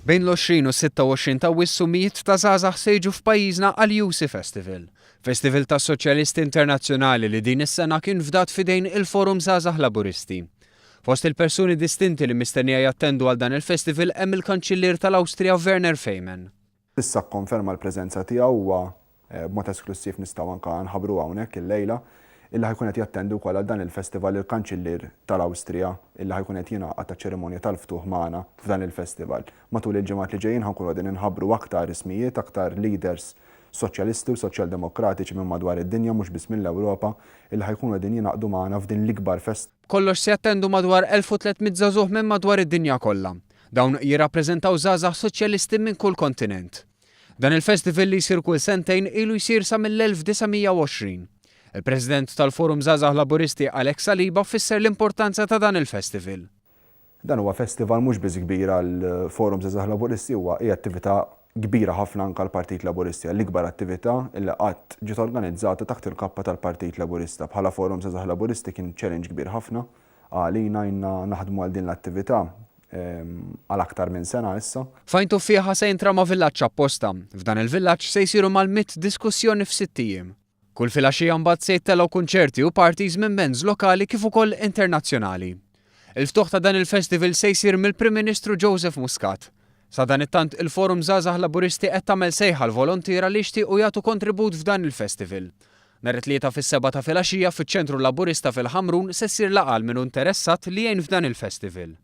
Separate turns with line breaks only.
Bejn l-20 u 26 t'Awwissu mijiet ta' żgħażagħ se jiġu f'pajjiżna għall-YouSi Festival. Festival tas-Soċjalisti Internazzjonali li din is-sena kien fdat f'idejn il-Forum Żgħażagħ Laburisti. Fost il-persuni distinti li mistennija jattendu għal dan il-festival hemm il-Kanċillier tal-Awstrija Werner Faymann.
Issa kkonferma l-preżenza tiegħu huwa b'mod esklussiv nistgħu anke nħabbru hawnhekk illejla illi ħa jkun qed jattendi wkoll għal dan il-festival il-Kanċillier tal-Awstrija illi ħa jkun qed jingħaqad għaċ-ċerimonja tal-ftuħ magħna f'dan il-festival. Matul il-ġimgħat li ġejjin ħa nkunu qegħdin inħabbru aktar ismijiet, aktar leaders soċjalisti u soċjaldemokratiċi minn madwar id-dinja mhux biss mill-Ewropa illi ħa jkunu qegħdin jingħaqdu magħna f'din l-ikbar festa
B'kollox se jattendu madwar 1,300 żagħżugħ minn madwar id-dinja kollha. Dawn jirrappreżentaw żgħażagħ soċjalisti minn kull kontinent. Dan il-festival li jsir kull sentejn ilu jsir sa mill-1920. Il-President tal-Forum Żgħażagħ Laburisti Alex Saliba fisser l-importanza ta' dan il-festival.
Dan huwa festival mhux biss kbir għall-Forum Żgħażagħ Laburisti huwa hija attività kbira ħafna anke għall-Partit Laburista, hija l-ikbar attività li qatt ġiet organizzata taħt il-kappa tal-Partit Laburista. Bħala Forum Żgħażagħ Laburisti kien challenge kbir ħafna għalina ilna naħdmu għal din l-attività għal aktar minn sena issa.
F'Għajn Tuffieħa se jintrama villaġġ apposta. F'dan il-villaġġ se jsiru mal-mitt diskussjoni f'sitt ijiem. Kull filgħaxija mbagħad se jittellgħu kunċerti u parties minn bands lokali kif ukoll internazzjonali. Il-ftuħ ta' dan il-festival se jsir mill-Prim Ministru Joseph Muscat. Sadanittant, il-Forum Żgħażagħ Laburisti qed tagħmel sejħa għall-volontiera li jixtiequ jagħtu kontribut f'dan il-festival. Nhar it-Tlieta fis-sebgħa ta' filgħaxija fiċ-Ċentru Laburista fil-Ħamrun se ssir laqgħa għal min hu interessat li jgħin f'dan il-festival.